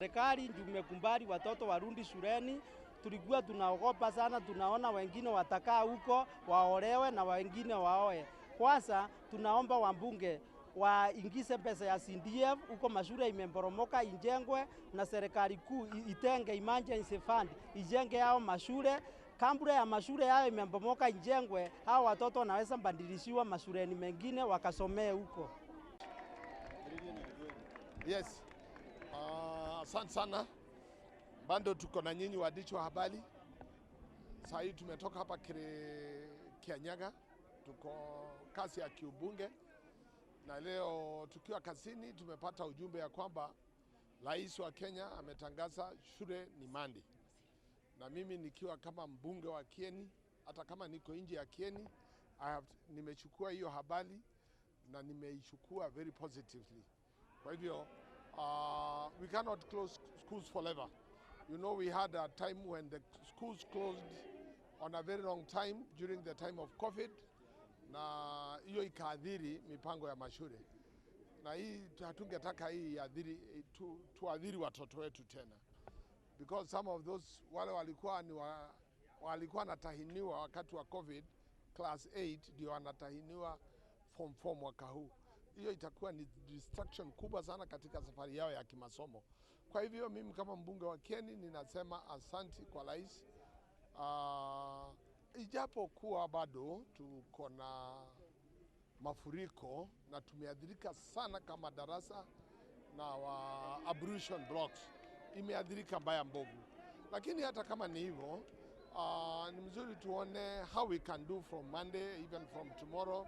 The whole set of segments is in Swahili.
Serikali ndio imekubali watoto warudi shuleni. Tulikuwa tunaogopa sana, tunaona wengine watakaa huko waolewe na wengine waoe. Kwanza tunaomba wambunge waingize pesa ya CDF huko mashule imemboromoka ijengwe, na serikali kuu itenge emergency fund ijenge yao mashule. Kabla ya mashule yao imebomoka ijengwe, hao watoto wanaweza badilishiwa mashuleni mengine wakasomee huko. Yes. Asante sana. Bado tuko na nyinyi waandishi wa habari. Saa hii tumetoka hapa Kianyaga, tuko kazi ya kiubunge, na leo tukiwa kazini tumepata ujumbe ya kwamba Rais wa Kenya ametangaza shule ni Monday. Na mimi nikiwa kama mbunge wa Kieni, hata kama niko nje ya Kieni, nimechukua hiyo habari na nimeichukua very positively. Kwa hivyo we cannot close schools forever. You know, we had a time when the schools closed on a very long time during the time of COVID, na hiyo ikaathiri mipango ya mashule, na hii hatungetaka hii iadhiri, tuadhiri watoto wetu tena, because some of those wale walikuwa wanatahiniwa wakati wa COVID class 8 ndio wanatahiniwa form 4 mwaka huu. Hiyo itakuwa ni distraction kubwa sana katika safari yao ya kimasomo. Kwa hivyo mimi kama mbunge wa Kieni ninasema asanti kwa rais. Ijapokuwa bado tuko na mafuriko na tumeathirika sana kama darasa na wa ablution blocks imeathirika mbaya mbovu, lakini hata kama ni hivyo, ni mzuri tuone how we can do from Monday, even from tomorrow.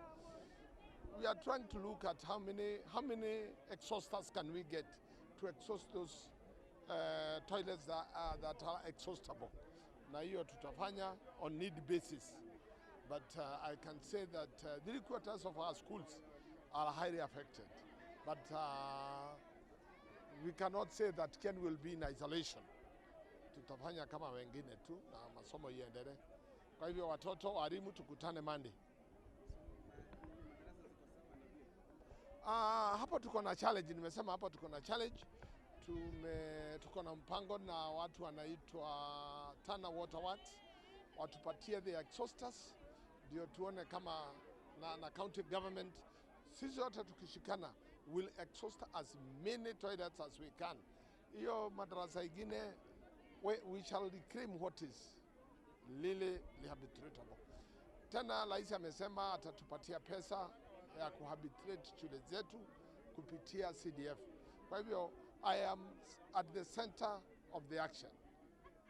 We are trying to look at how many exhausters can we get to exhaust those toilets that are exhaustible. Na hiyo tutafanya on need basis. But I can say that 3/4 of our schools are highly affected. But we cannot say that Kieni will be in isolation. Tutafanya kama wengine tu na masomo iendelee. Kwa hivyo watoto, walimu, tukutane Monday. Hapo tuko na challenge, nimesema hapo tuko na challenge. Tuko na mpango na watu wanaitwa Tana Water Works watupatie the exhausters ndio tuone kama na county government, sisi wote tukishikana will exhaust as many toilets as we can. Hiyo madarasa ingine we shall reclaim what is really rehabilitatable. Tena rais amesema atatupatia pesa ya kurehabilitate shule zetu kupitia CDF. Kwa hivyo I am at the center of the action.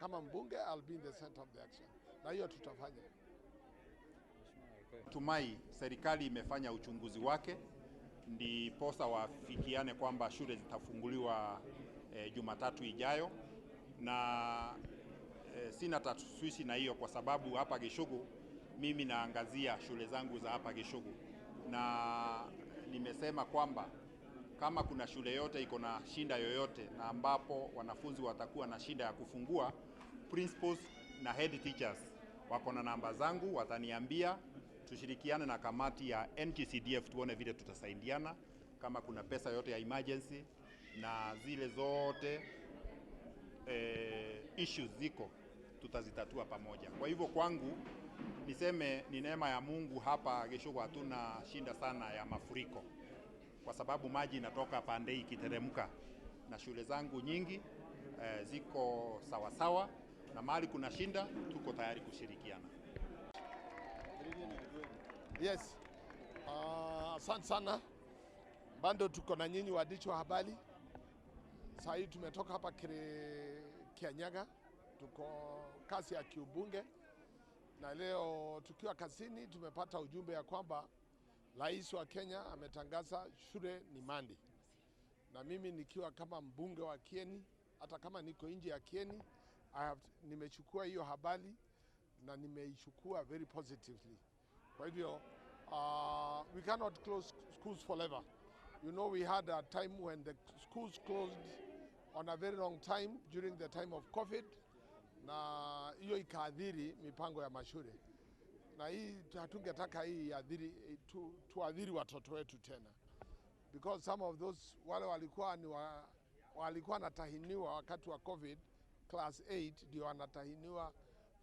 Kama mbunge I'll be in the center of the action, na hiyo tutafanya. Tumai serikali imefanya uchunguzi wake ndiposa wafikiane kwamba shule zitafunguliwa Jumatatu ijayo, na sina tashwishi na hiyo kwa sababu hapa Gichugu mimi naangazia shule zangu za hapa Gichugu, na nimesema kwamba kama kuna shule yote iko na shinda yoyote na ambapo wanafunzi watakuwa na shida ya kufungua, principals na head teachers wako na namba zangu, wataniambia tushirikiane na kamati ya NGCDF tuone vile tutasaidiana, kama kuna pesa yote ya emergency na zile zote issues ziko tutazitatua pamoja. Kwa hivyo kwangu niseme ni neema ya Mungu hapa Gichugu hatuna shinda sana ya mafuriko, kwa sababu maji inatoka pande hii ikiteremka, na shule zangu nyingi ziko sawasawa, na mahali kuna shinda tuko tayari kushirikiana. Yes. Asante sana. Bado tuko na nyinyi waandishi wa habari. Saa hii tumetoka hapa Kianyaga, tuko kazi ya kiubunge, na leo tukiwa kazini tumepata ujumbe ya kwamba rais wa Kenya ametangaza shule ni Monday, na mimi nikiwa kama mbunge wa Kieni, hata kama niko nje ya Kieni, nimechukua hiyo habari na nimeichukua very positively. Kwa hivyo we cannot close schools forever. You know, we had a time when the schools closed on a very long time during the time of COVID, na hiyo ikaathiri mipango ya mashule, na hii hatungetaka hii iadhiri, tuadhiri watoto wetu tena, because some of those wale walikuwa walikuwa wanatahiniwa wakati wa COVID class 8 ndio wanatahiniwa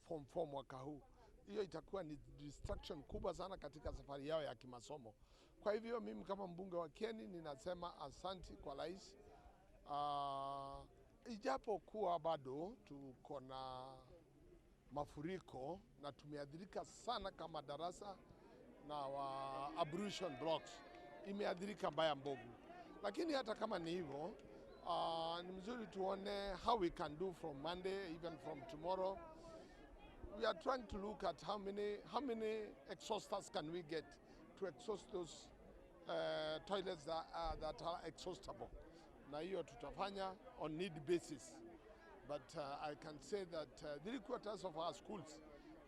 form 4 mwaka huu. Hiyo itakuwa ni distraction kubwa sana katika safari yao ya kimasomo. Kwa hivyo mimi kama mbunge wa Kieni ninasema asanti kwa rais. Ijapokuwa bado tuko na mafuriko na tumeathirika sana kama darasa na wa ablution blocks imeathirika mbaya mbovu, lakini hata kama ni hivyo, ni mzuri tuone how we can do from Monday, even from tomorrow. We are trying to look at how many exhausters can we get to exhaust those toilets that are exhaustible. Na hiyo tutafanya on need basis. But I can say that 3/4 of our schools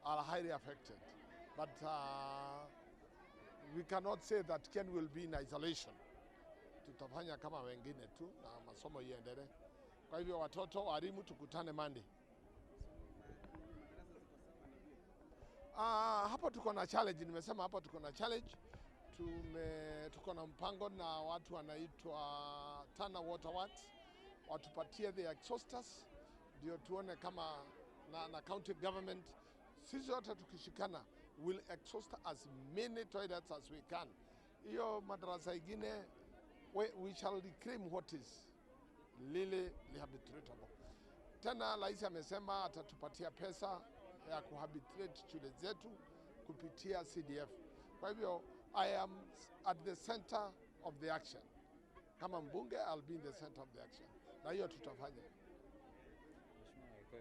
are highly affected. But we cannot say that Kieni will be in isolation. Tutafanya kama wengine tu na masomo iendelee. Kwa hivyo watoto, walimu, tukutane Monday. Hapo tuko na challenge, nimesema hapo tuko na challenge. Tuko na mpango na watu wanaitwa Tana Water Works watupatie the exhausters ndio tuone kama na county government, sisi wote tukishikana will exhaust as many toilets as we can. Hiyo madarasa ingine we shall reclaim what is really rehabilitatable. Tena rais amesema atatupatia pesa ya kurehabilitate shule zetu kupitia CDF. Kwa hivyo I am at the center of the action. Kama mbunge, I'll be in the center of the action, na hiyo tutafanya.